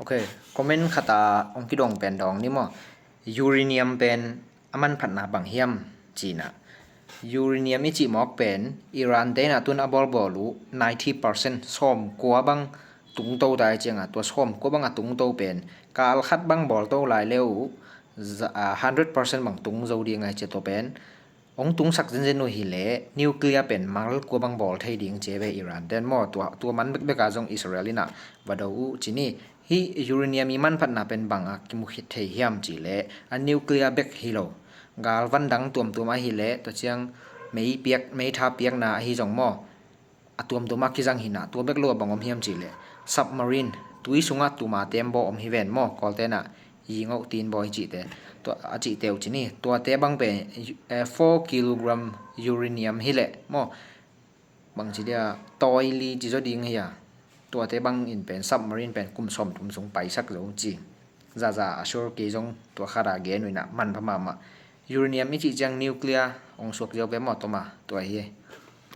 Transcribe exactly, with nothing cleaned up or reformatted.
Ok, comment khata hong kidong pen dawng ni maw? Uranium pen a manphatna bang hiam cihna. Uranium i cih mawk pen Iran te in a tun a bawlbawl uh ninety percent, sawmkua bang tungto ta i cianga, tua sawmkua bang a tungto pen kal khat bang bawlto lai le uh hundred percent bang tung zo ding a hi cia. Tua pen hong tungsak zenzen uh hileh nuclear pen mal kua bang bawl thei ding cia ve Iran ten maw. Tua, tua man bekbek a zong Israel in a va do uh ci ni. Hih uranium i manphatna pen bang a kimu khit thei hiam cihleh a nuclear bek hi lo, galvan dang tuamtuam ahileh tua ciang mei piak, mei tha piakna ahi zong maw, a tuamtuam a kizang hi na. Tua bek lo a bang om hiam cihleh submarine, tui sungah tuma tembaw om hi ven maw, Kawlten a yingoh tinbaw hi cihte, tua a cihte uh ci ni. Tuate bang pen four kilogram uranium hileh maw, bangci dia tawi li ci zaw ding hi a. Tuate bang in pen submarine pen kum sawmthum sung paisak zo ci. Zaza a sure kei zong tua khata gen uh in a manpha mahmah. Uranium i cih ciang nuclear hong suak ziau ve maw, toma, tua hi.